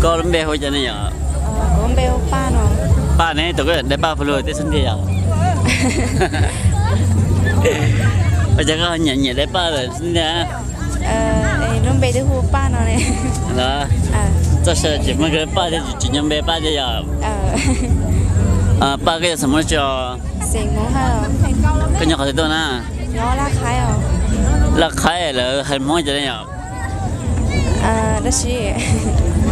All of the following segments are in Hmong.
Koj lub npe hu cas ne yom? Paj ne, tus koj daim paj puas luag tej xub ntiag yom? Ua cas koj nyiam nyiam daim paj xub ntiag? Lub npe twb hu Paj no ne. Los, txoj saw tsis muaj koj daim paj thiab, tsis nco npe paj thiab yom? Paj, koj yog xeem Hmoob dab tsi os? Koj nyob qhov twg tuaj na? Laj Qhaib, lawv hais Hmoob cas ne yom?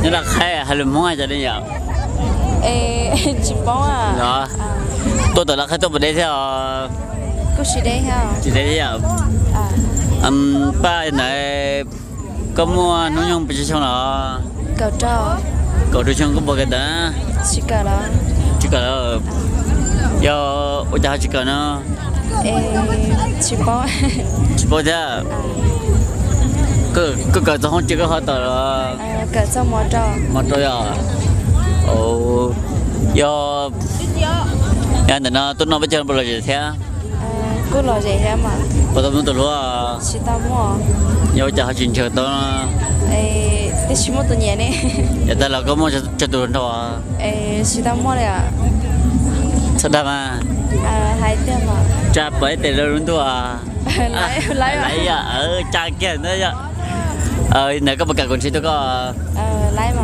Nyob Laj Qhaib hais lus Hmoob cas ne yom? Los, tuaj tom Laj Qhaib tuaj puas deb thiab os? Tsis deb thiab. Paj, ntawd koj muaj hnub nyoog pes tsawg xyoo los? Kaum rau xyoo. Koj puas kawm ntawv? Tsis kawm lawm. Yog ua cas ho tsis kawm no? Tsis paub thiab. Koj kawm txog hoob tsis koj ho tawm los? Mos rau yom? Yog, yog ntawm no tuaj noj peb caug puas lom zem thiab? Puas tau muaj tus hlub? Yog ua cas ho tsis ntshaw tau? Yog tag los koj muaj tsawg tus nrog? Txhob dag mas. Tsa pom ib tes rau lub ntuj. Laiv yom, tsa kiag ntawd yom. Ntawd koj puas kam kuv ntsib tuaj koj? Laiv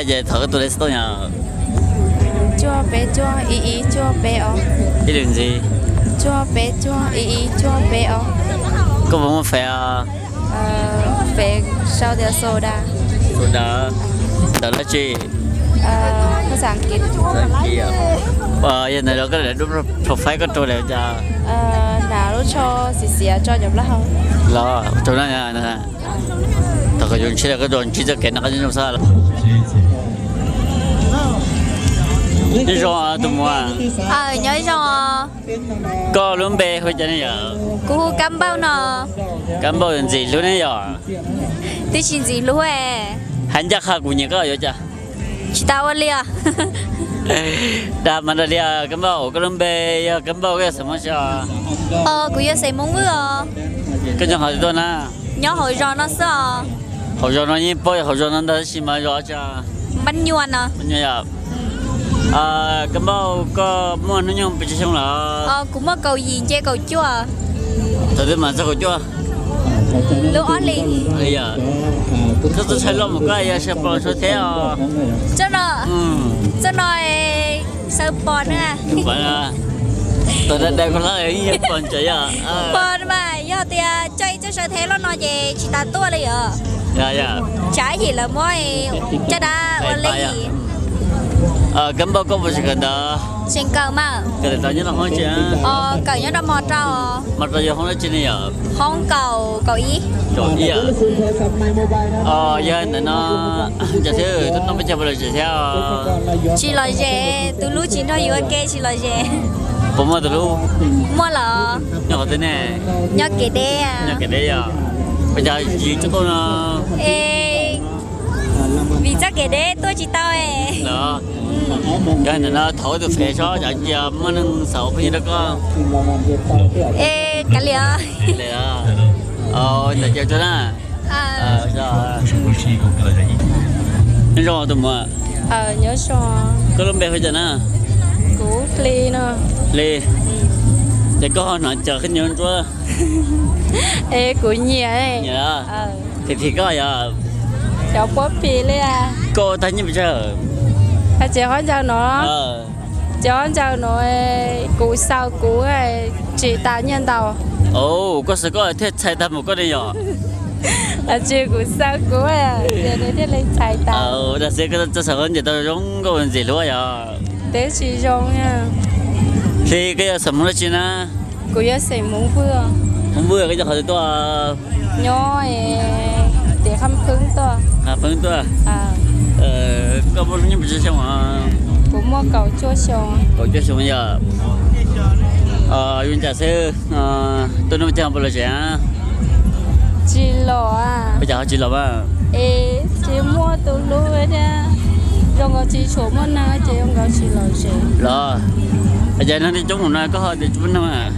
ces thov koj tus lej xov tooj yom. Cuaj peb cuaj ib ib cuaj peb os. Ib lwm ntxiv. Cuaj peb cuaj ib ib cuaj peb os. Koj puas muaj Fev os? Fev sau tias Soda. Soda. Ntawm dab tsi? Yog ntawm los koj lam dub profile koj rau lawm cas? Hnav lub tsho xiav xiav tso cov plaub hau. Los ua tsaug na. Thov kom yus ntsib los koj tau ntsib txoj kev noj qab nyob zoo xwb. Nyob zoo tus muam. Nyob zoo. Koj lub npe hu cas ne yom? Kuv hu Kab Npauj no. Kab Npauj ntxim hlub ne yom? Twb tsis ntxim hlub. Hais ncaj qha kuv nyiam koj yuav cas? Tsis tas ua li os. Dag mas dag li os. Kab Npauj, koj lub npe yog Kab Npauj, koj yog xeem Hmoob tsi os? Kuv yog xeem Hmoob Vwj os. Koj nyob qhov twg tuaj na? Nyob hauv zos no xwb os. Hauv zos no yeej paub hauv zos no ntag tab sis mas zos tsi? Npab Nyuam no. Kab Npauj, koj muaj hnub nyoog pes tsawg xyoo lawm? Kuv muaj kaum yim nce kaum cuaj. Thaum twg mam txog kaum cuaj? Lub ob hlis. Koj txoj tshais loj mus koj yog sawv pos sawv theb os? Txoj no sawv pos na. Thaum da da koj hlob yeej pos ntsa yog. Pos mas yog tias coj ib txoj sawv theb loj no ces tsis tas tuaj li os. Tsam ib yim lawv muab caj dab ua li. Kab Npauj, koj puas tseem kawm ntawv? Tseem kawm mas. Kawm nyob rau hoob tsi? Kawm nyob rau mos rau. Mos rau yog hoob dab tsi ne yom? Hoob kaum, kaum ib. Kaum ib. Yog ntawm no, cas xwb tuaj noj peb caug puas lom zem thiab? Tsis lom zem, tus hlub tsis nrog yus ua ke tsis lom zem. Puas muaj tus hlub? Muaj los. Nyob qhov twg ne? Nyob kev deb. Nyob kev deb yog. Ua cas yus tsis tuaj no? Vim txoj kev deb tuaj tsis tau. Los, yog ntawm no thov tus Fev tso, cas cia muaj neeg xav ua phooj ywg rau koj. Kav liam. Ntawm ces tso na. Nyob zoo tus muam. Koj lub npe hu cas na? Kuv Hli no. Hli. Ces koj ho hnov cov khaub ncaws ntsuab? Es kuv nyiam. Nyiam. Phim phim koj yog? Cov puab phim li. Koj ua tag nyiaj pes tsawg? Tsev khaub ncaws no. Cov khaub ncaws no kuv xaus kuv tsis tas nyiaj ntau. Koj xaus koj thiaj txhais tag mus koj ne yom? Tsis, kuv xaus kuv ces nws thiaj li txhais tag. Dag xwb koj txawj xaus khaub ncaws tau zoo, koj ua ntxim hlub yog? Twb tsis zoo. Hli, koj yog xeem Hmoob dab tsi na? Kuv yog xeem Hmoob Vwj. Hmoob Vwj, koj nyob qhov twg tuaj? Nyob tim Qhaj Pheeb tuaj. Qhaj Pheeb tuaj. Koj muaj hnub nyoog pes tsawg xyoo? Kuv muaj kaum cuaj xyoo. Kaum cuaj xyoo yog? Yuav cas xwb, tuaj noj peb caug puas lom zem? Tsis lom. Ua cas ho tsis lom mas? Es tsis muaj tus hlub thiab, zoo nkaus tsis tshua muaj neeg ces zoo nkaus tsis lom zem. Los, ua cas neeg coob mus no koj ho tias tsis muaj neeg?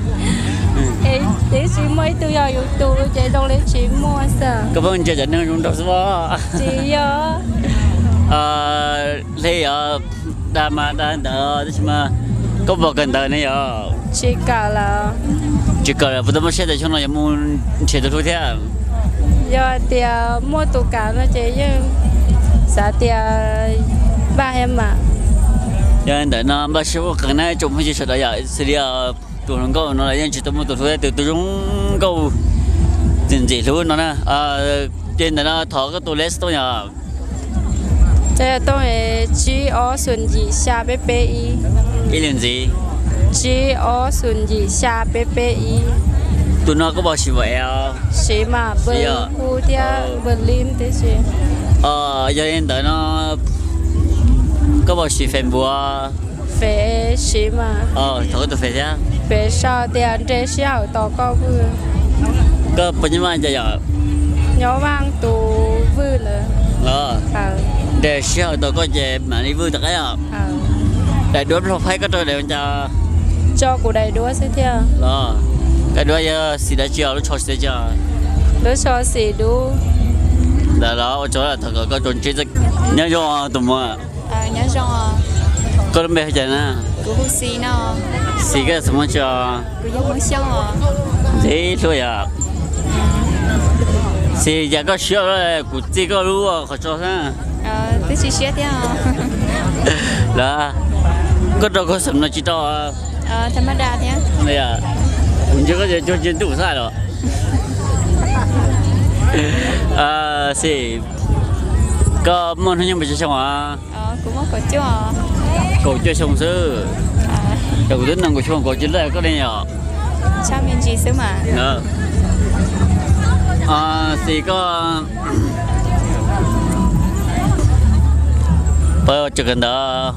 Es tiam sis muaj ib tug yog yus tus ces zoo li tsis muaj xwb. Koj pheej ntsia cov neeg zoo nraug xwb os. Tsis yog. Hle os, dag mas dag ntawd tab sis mas koj puas kawm ntawv ne yom? Tsis kawm lawm. Tsis kawm lawm, puas tau muaj siab tias xyoo no yuav mus nrhiav tus hlub thiab? Yog tias muaj tus kam no ces yeej xav tias npaj thiab mas. Yog li ntawd no npaj siab ua qees na tsoom phooj ywg sawv daws yom, xws li tus hluas nkauj no los yeej tsis tau muaj tus hlub, tus tus zoo nkauj ntxim ntxim hlub no na. Ces ntawm no thov koj tus lej tooj yom. Lej tooj tsib ob xoom yim xya peb peb ib. Ib lwm ntxiv. Tsib ob xoom yim xya peb peb ib. Tus no koj puas siv Viber? Siv mas, Bluetooth thiab Bluetooth tib si. Yog li ntawd no koj puas siv Facebook? Fev siv mas. Thov koj tus fev thiab. Fev sau tias nres sij hawm tos koj vwj. Koj puas nyob Vaj cas yom? Nyob Vaj tus vwj ntawd. Nres sij hawm tos koj ces mam li vwj tom qab yom. Daim duab Plhaub Phaib koj rau daim cas? Tso kuv daim duab xwb thiab. Daim duab yog xim dab tsi os, lub tsho xim dab tsi os? Lub tsho xim dub. Ntawd los ua tsaug thov kom koj tsuas ntsib. Nyob zoo tus muam. Koj lub npe hu cas na? Xim, koj xeem Hmoob tsi os? Ntxim hlub yom. Xim, cas koj siab, kuv txij koj lub qhov tso xwb. Los, koj rau koj xeem no tsis rau? Kuv ntsia koj ces cuag cia ntuj xwb los. Xim, koj muaj hnub nyoog npaum tsawg xyoo os? Kaum cuaj xyoo xwb. Ces kuv twb nees nkaum xyoo kaum cia lawm koj ne yom. Xim, koj puas tseem kawm ntawv?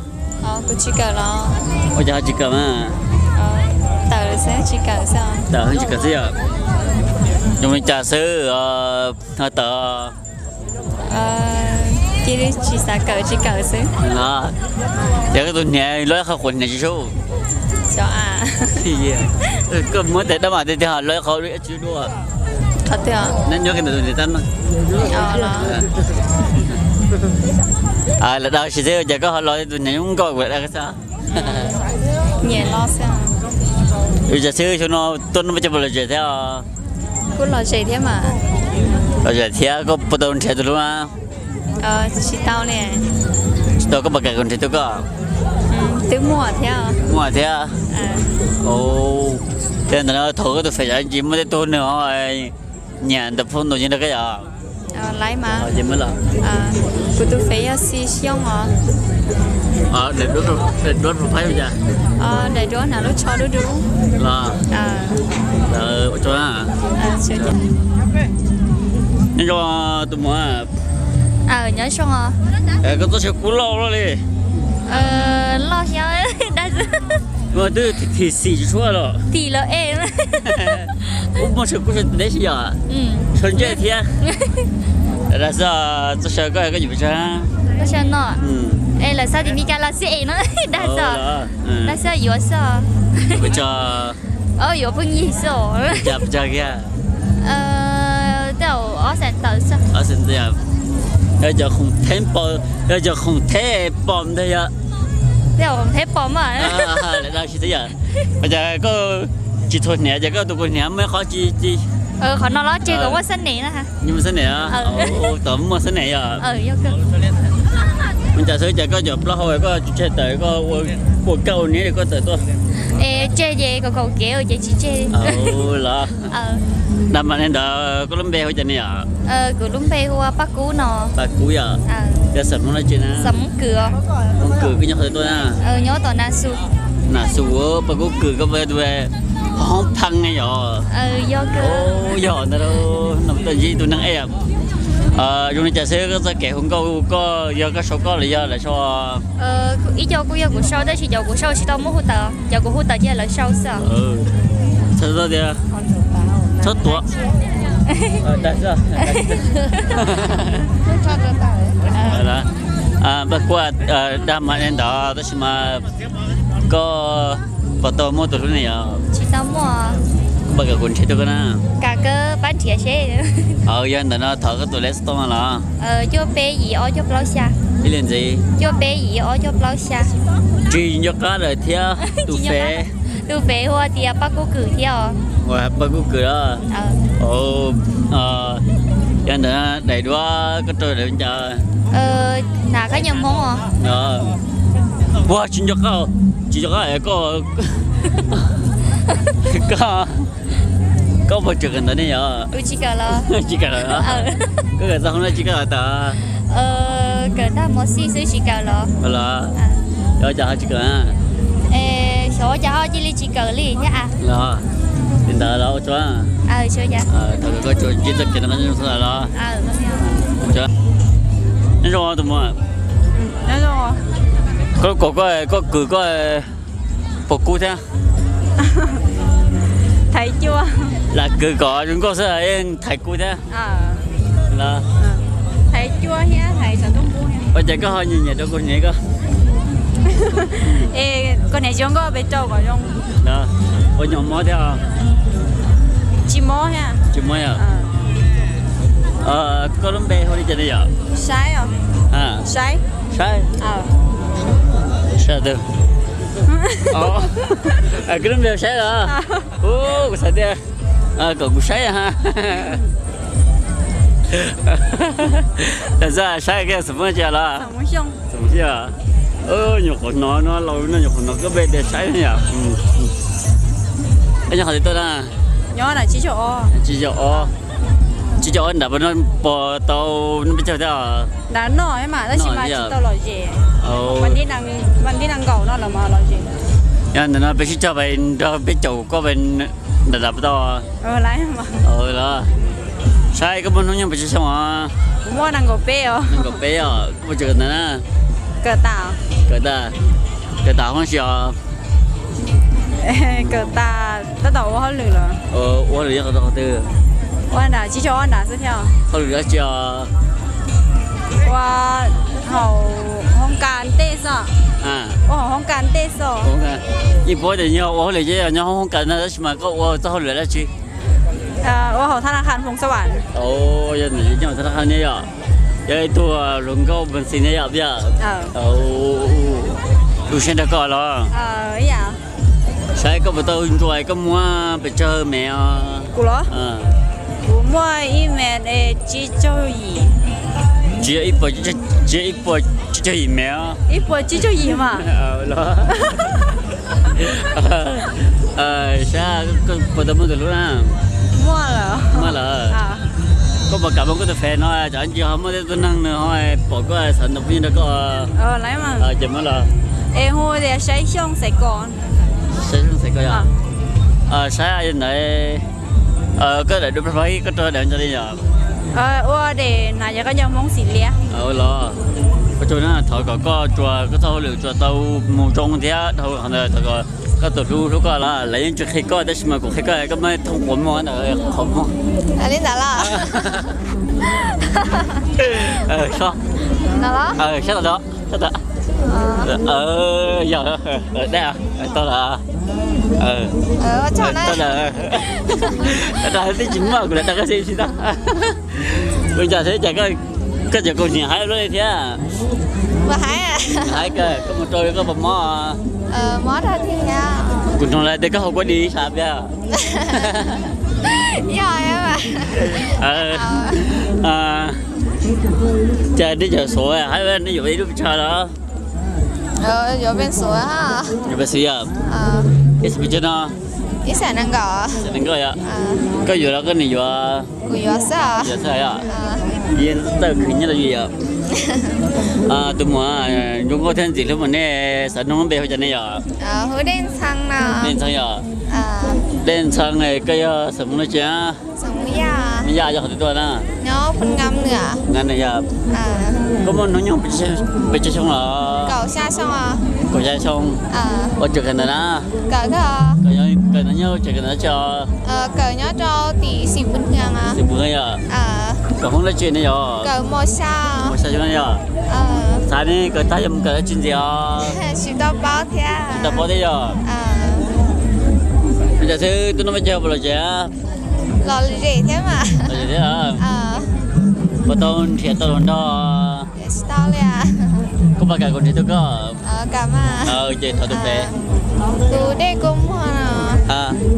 Ua cas ho tsis kawm mas? Tawm tsis kawm xwb yom. Zoo li cas xwb ho tawm? Cia li tsis xav kawm tsis kawm xwb. Ces koj tus hniav loj qhov quav hniav tsis sub? Koj muab tes dab mam tiag tiag ho loj qhov tsis dua. Neb nyob ntawm tus hniav tab no. Lam dag si xwb ces koj ho los tus hniav zoo nkauj kuv dag koj xwb. Ua cas xwb xyoo no tuaj no coj puas lom zem thiab? Kuj lom zem thiab mas. Lom zem thiab, koj puas tau nrhiav tus hlub na? Tsis tau li. Tsis tau, koj puas kam kuv nrhiav tuaj koj? Twb muaj thiab. Muaj thiab. Ces ntawm no thaum koj tus fev yam ntsis muaj tej tug neeg ho nyiam ntawm phone ntawd nrog koj yom? Laiv mas. Kuv tus fev yog Xi Xyooj os. Daim duab hnav lub tsho dub dub. Los, ua tsaug. Nyob zoo tus muam. Nyob zoo. Koj txoj saw kub loj loj li. Loj thiab. Twb thim xim tsis tshuav los. Tim lawv es. Ub, muaj saw kub saw deb si yom. Saw ntsej thiab. Dag xwb, txoj saw koj koj yuav pes tsawg? Txoj saw no, es lawv xa tim Mis Kas los xij es no. Dag xwb, dag xwb yuav xwb. Pes tsawg? Yuav pheej yig xwb. Cas pes tsawg kiag? Tej zaum ob xees tawm xwb. Ob xees tawm. Yog cov khoom theb pom, yog cov khoom theb pom ntag yog. Tej zaum khoom theb pom mas. Lawv dag si xwb yom. Ua cas koj tsis txhuam hniav ces koj tus kua hniav muaj ib qhov tsis, qhov no los tseg kom muaj xab nem na. Muaj xab nem, tom muaj xab nem yom. Ua cas xwb cas koj cov plaub hau koj tsis tseg tawm, koj ua kaj ua hniav li koj tawm tuaj. Es tseg ces kaum kaum kev ces tsis tseg. Los, dag mas li ntawd, koj lub npe hu cas ne yom? Kuv lub npe hu ua Paj Kub no. Paj Kub yom. Yog xeem Hmoob dab tsi na? Xeem Hmoob Kws. Hmoob Kws koj nyob qhov twg tuaj na? Nyob tom Nas Xus. Nas Xus, Paj Kub Kws koj puas yog tus hoob phee ne yom? Yog ntag, no tau ntsib tus neeg ej. Zoo li cas xwb koj txoj kev hu nkauj, koj yog koj sau koj los yog lawv sau? Ib co kuj yog kuv sau tab sis cov kuv sau tsis tau muab hu tawm, cov kuv hu tawm ces lawv sau xwb. Txhob tuav. Paj Kub, dag mas li ntawd tab sis mas koj puas tau muaj tus hlub ne yom? Tsis tau muaj. Koj kuv nrhiav tuaj koj na. Koj pab nrhiav seb. Yog ntawm no thov koj tus lej xov tooj los? Cuaj peb yim ob cuaj plaub xya. Ib li ntxiv. Cuaj peb yim ob cuaj plaub xya. Tsis nco qab lawm thiab tus fev. Tus fev hu tias Paj Kub Kwm thiab os. Paj Kub Kwm los? Yog ntawm daim duab koj rau daim ncas. Hnav khaub ncaws Hmoob os. Ua tsis nco qab, tsis nco qab koj, koj, koj puas tseem kawm ntawv ne yom? Tsis kawm los. Koj kawm txog hoob dab tsi koj tawm? Kawm tag mos xij xwb tsis kawm los. Los, yog ua cas ho tsis kawm? Xyov ua cas ho cia li tsis kawm li thiab. Los, li ntawd los ua tsaug. Thov kom koj tsuas ntsib txoj kev noj qab nyob zoo xwb los. Nyob zoo tus muam. Koj kom koj, koj kwv koj puas kub thiab? Thaiv cua. Lam kwv kom zoo nkauj xwb yeej thaiv kub thiab. Thaiv cua thiab thaiv xov tooj kub. Ua cas koj ho nyiam nyiam rau kuv hniav koj? Es koj hniav tsis zoo nkauj pes rau kom zoo. Ua nyuam mob thiab? Tsis mob thiab. Tsis mob yom? Koj lub npe hu li cas ne yom? Saib os. Saib. Saib. Saib twg? Koj lub npe hu Saib los? Kuv xav tias kom kuv saib ha. Yog xav saib koj xav muab tsi los? Nyuam qhuav hnov no, laus no nyuam qhuav hnov koj npe tias Saib no yom. Koj nyob qhov twg tuaj na? Tsib caug ob. Tsib caub ob nram no puas tau noj peb caug thiab? Nram no mas tab sis mas tsis tau lom zem. Vas thib nees nkaum no los mas lom zem. Yog ntawm no peb sib cog pais nrog peb caum koj pais nram nram puas tau? Los, Saib koj muaj hnub nyoog pes tsawg xyoo os? Kuv muaj nees nkaum peb os. Nees nkaum peb os, koj puas tseem kawm ntawv na? Kawm tas. Kawm tas, kawm tas hoob dab tsi os? Kawm tas tab tom ua hauj lwm lawm. Ua hauj lwm nyob qhov twg? Ua nram tsib caug ob nram xwb thiab. Hauj lwm dab tsi os? Ua hauv hoob kas ntej xwb. Ua hauv hoob kas ntej xwb. Yeej paub tias yog ua hauj lwm ces yog nyob hoob kas ntej tab sis mas koj ua txoj hauj lwm dab tsi? Ua hauv thab laj khas Hmoob Xab Vam. Yog ntawm nyob hauv thab laj khas ne yom? Yog ib tug hluas nkauj npawg ntxhais ne yom, Pia? Lub siab nrog koj los? Saib koj puas tau ntsuas, koj muaj pes tsawg mev os? Kuv los? Kuv muaj ib mev tsib caug yim. Tsis yog ib puas, tsis yog ib puas tsib caug yim mev os. Ib puas tsib caug yim mas. Los, saib koj puas tau muaj tus hlub na? Muaj lawm. Koj puas kam muab koj tus fev no, tsam ntsis ho muaj tej tug neeg nws ho pom koj xav ntaus phooj ywg nrog koj? Ces muab los. Es hu tias Saib Xyooj Xaiv Kos. Saib Xyooj Xaiv Kos yom? Saib ntawd, koj daim duab plag plag ib koj rau daim ncas li yom? Ua daim hnav ces koj nco Hmoob xim liab. Los, ua tsaug na, thov kom koj tsuas koj txoj hauj lwm tsuas tau mus zoo thiab dhau qhov ntawd, thov kom koj tus hlub hlub koj los. Lawv yeej tsis qhia koj tab sis mas kuv qhia koj, koj muab thooj quav muag ntawm qhov muag. Li ntawd los? Sab tod, sab tod. Yog, dab, tau lawm. Tau lawm. Dag twb tsis muaj, kuv lam dag koj xwb tsis tau. Ua cas thiab, cas koj cov kaus hniav haib luaj li thiab? Haib kawg, koj mus rau koj puas mob? Kuv hnov lawv tias koj haus kua dis sab pliag. Cas nej cov Suav haib, nej yuav ib lub pes tsawg los? Yuav pes xwb yom? Ib xwm pes tsawg no? Xwm nees nkaum yom? Koj yuav los koj niam yuav? Yuav xwb yom? Yeej txawj khwv nyiaj tau yus yom? Tus muam zoo nkauj thiab ntxim hlub mas nej xav nug lub npe hu cas nej yom? Dej Ntxhee yom? Dej Ntxhee, koj yog xeem Hmoob dab tsi? Hmoob Yaj, yog qhov twg tuaj na? Koj muaj hnub nyoog pes tsawg xyoo los? Kaum xya xyoo. Ua tseem kawm ntawv na? Kawm ntawv nyob tseem kawm ntawv dab tsi os? Xeem Phu yom? Kawm hoob dab tsi ne yom? Mos xya xyoo yom? Xav ne kawm tag yuav mus kawm dab tsi ntxiv os? Tsis tau paub thiab yom? Cas xwb, tus no mas cas puas lom zem? Lom zem thiab mas. Lom zem thiab. Puas tau nrhiav tau hluas nraug? Tsis tau li. Koj puas kam kuv nrhiav tau koj? Kam mas. Ces thov tus pem. Tus dej kua muag no.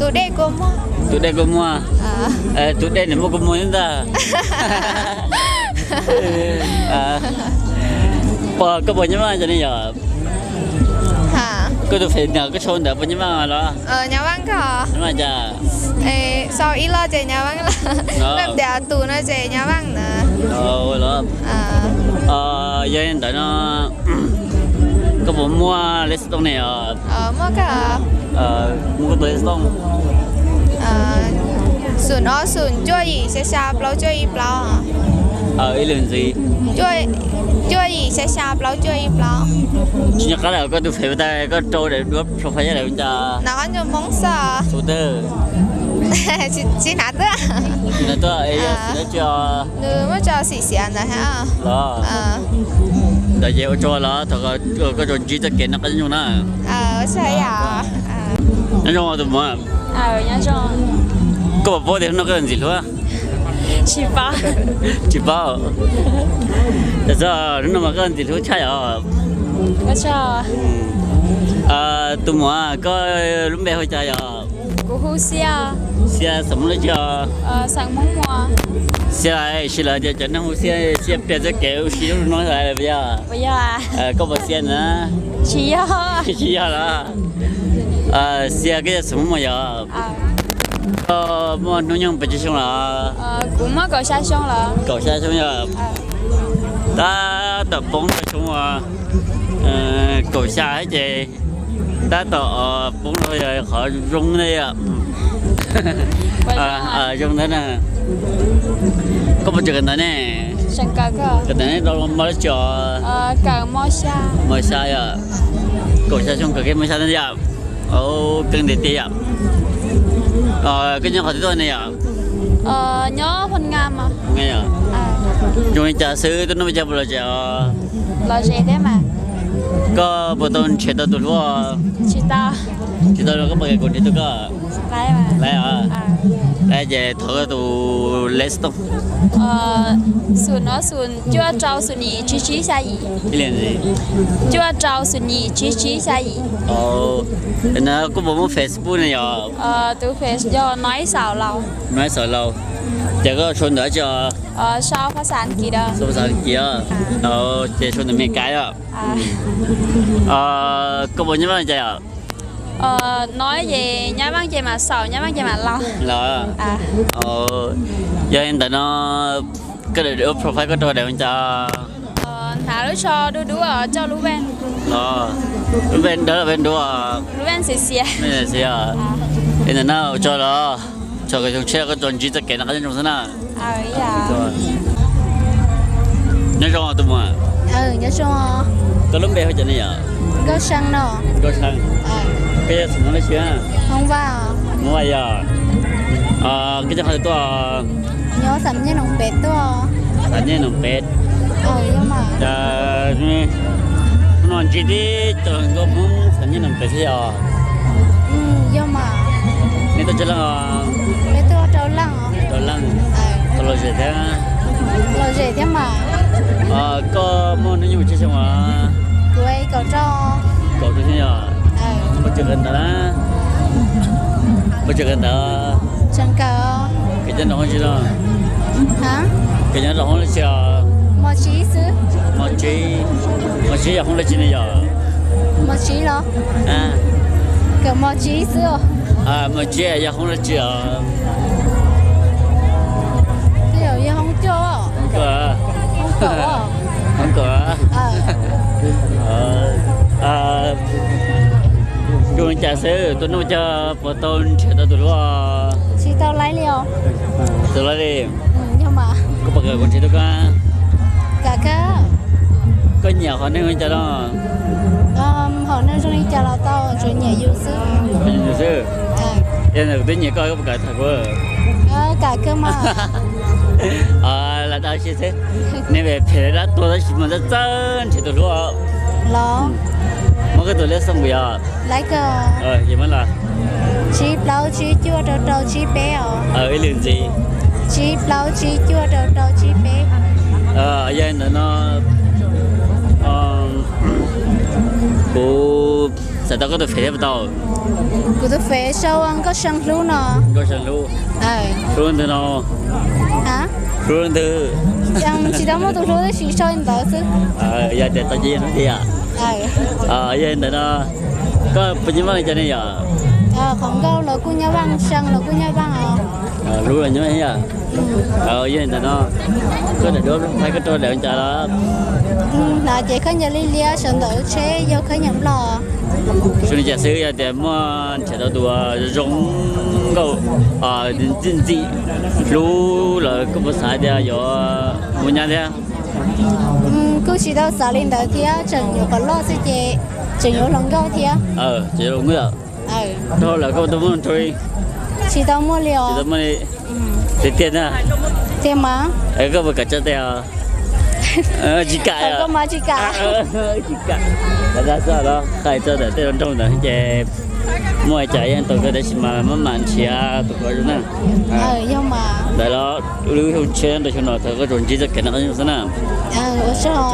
Tus dej kua muag. Tus dej kua muag. Tus dej nws muaj kua muag ntag. Puas, koj puas nyob Vaj cov ne yom? Koj tus pem no koj sau ntawd puas nyob Vaj los? Nyob Vaj cas? Sau ib lo ces nyob Vaj lawm. Tias tus no ces nyob Vaj ntawd. Los, yog li ntawd no, koj puas muaj lej xov tooj ne os? Muaj koj tus lej xov tooj. Xoom ob xoom cuaj yim xya xya plaub cuaj ib plaub. Ib lwm ntxiv. Cuaj yim xya xya plaub cuaj ib plaub. Tsis nco qab lawm, koj tus Facebook tas koj rau daim duab profile lawm cas? Nov qab ntsoog Hmoob xwb. Xub twg? Tsis hnav twb. Tsis hnav twb es yog xim dab tsi os? Nws muab tso xim xiav ntawd thiab. Los, ntawd ces ua tsaug los thov koj tsuas ntsib txoj kev noj qab nyob zoo na. Nyob zoo tus muam. Koj puas paub tias hnub no koj ntxim hlub? Tsis paub. Hnub no mas koj ntxim hlub tshaj yom. Tus muam, koj lub npe hu cas yom? Kuv hu Xia. Xia xeem Hmoob dab tsi os? Xia, sim lawv tias cov neeg hu Xia, Xia pliag txoj kev ua si lub no lawm puas yog? Koj puas Xia na? Tsis yog. Tsis yog los? Xia, koj yog xeem Hmoob Muas yom? Koj muaj hnub nyoog pes tsawg xyoo los? Kuv muaj kaum xya xyoo los. Kaum xya xyoo yog? Tab tom poob rau xyoo uas kaum xya ces tab tom poob rau yog qhov zoo ntawd yom. Zoo ntawd na. Koj puas tseem kawm ntawv ne? Kawm ntawv ne, kawm mos dab tsi os? Mos xya yom. Kaum xya xyoo kawm kiag mos xya ntawd yom. Keej tiag tiag yom. Koj nyob qhov twg tuaj ne yom? Zoo li cas xwb, tus no mas cas puas lom zem os? Koj puas tau nrhiav tau tus hlub? Tsis tau los koj puas kam kuv nrhiav tau koj? Laiv os. Laiv ces thov koj tus lej xov tooj. Xoom ob xoom cuaj rau xoom yim tsib tsib xya yim. Ib li ntxiv. Cuaj rau xoom yim tsib tsib xya yim. Koj puas muaj Facebook ne yom? Tus Face yog Nov Ib Xaum Laus. Nov Ib Xaum Laus. Ces koj sau ntawv dab tsi os? Sau phas xas Askiv os. Ces sau ntawv Meskas os. Koj puas nyob Vaj li cas yom? Nov ces nyob Vaj ces mas Xaum, nyob Vaj ces mas Laus. Los, yog li ntawd no koj daim ua profile koj rau daim ua cas? Hnav lub tsho dub dub coj lub vej. Lub vej dawb los vej dub? Lub vej xiav xiav. Li ntawd na, ua tsaug los, tsaug koj xyoo tshiab koj tsuas ntsib txoj kev noj qab nyob zoo xwb na. Nyob zoo tus muam. Koj lub npe hu cas ne yom? Nkauj Seej. Koj yog xeem Hmoob dab tsi? Hmoob Vaj yog. Koj nyob qhov twg tuaj? Nyob Xam Nyej Noom Pem tuaj. Xam Nyej Noom Pem. Cas hnub no ntsib tib co nkauj Hmoob Xam Nyej Noom Pem thiab yog? Yog mas. Nej tuaj tsawg leej os? Peb tuaj rau leej. Rau leej. Koj lom zem thiab. Lom zem thiab mas. Koj muaj hnub nyoog tsawg xyoo os? Kuv kaum rau. Kaum rau xyoo yog? Puas tseem kawm ntawv na? Puas tseem kawm ntawv? Tseem kawm. Kawm nyob rau hoob dab tsi no? Kawm nyob rau hoob dab tsi os? Mos Tsib xwb. Mos Tsib. Mos Tsib yog hoob dab tsi ne yom? Mos Tsib los? Kawm Mos Tsib xwb. Mos Tsib yog hoob dab tsi os? Yog hoob cuaj. Hoob cuaj. Hoob cuaj. Zoo li cas xwb, tus no cas puas tau nrhiav tau tus hlub? Tsis tau laiv li os. Tsis tau laiv li. Koj puas kam kuv nrhiav tau koj? Koj nyiam qhov neeg li cas no? Qhov neeg zoo li cas los tau, tsuas nyiam yus xwb. Nyiam yus xwb. Yog ntawm kuv twb nyiam koj, koj puas kam tham kuv? Kam kawg mas. Lam dag si xwb. Nej phem dab tuag tab sis mas txawj txawj nrhiav tus hlub. Los, muab koj tus lej xov tooj kuv yog. Laiv kawg. Muab los. Tsib plaub tsib cuaj rau rau tsib peb os. Ib lwm ntxiv. Tsib plaub tsib cuaj rau rau tsib peb. Yog li ntawd no, kuv xav tau koj tus fev thiab puas tau? Kuv tus fev sau Nkauj See Hlub no. Nkauj See Hlub. Hlub ntawm no. Hlub ntawm. Tsis tau muaj tus hlub tab sis sau li ntawd xwb. Yog tias tau ces yog hlub thiab. Yog li ntawd no, koj puas nyob vaj li cas ne yom? Qhov nkauj los kuj nyob vaj, see los kuj nyob vaj os. Hlub los nyob vaj thiab yom? Yog li ntawd no, koj daim duab Nplog Thaib koj rau daim ua cas los? Hnav ces khaub ncaws liab liab, sawv ntawm tsheb yog khaub ncaws Nplog. Zoo li cas xwb yog tias muaj nrhiav tau tus zoo nkauj ntxim ntxim hlub lawm koj puas xav tias yuav mus nyab thiab? Kuj tsis tau xav li ntawd thiab, tseem yuav qhov loj xwb ces tseem yuav hluas nkauj thiab. Tseem yuav hluas nkauj. Rau lawm koj puas tau muaj nrog li? Tsis tau muaj li os. Tiag tiag na. Tiag mas. Koj puas kam tso tes os? Tsis kam. Koj mas tsis kam. Tsis kam. Lawv tab xwb los hais txog ntawm tej nroog ntawd ces muaj li cas yeej tau kawg tab sis mas maj mam nrhiav tus kov zoo na. Yog mas. Ntawd los lub xyoo tshiab ntawm xyoo no thov koj tsuas ntsib txoj kev noj qab nyob zoo xwb na. Ua tsaug.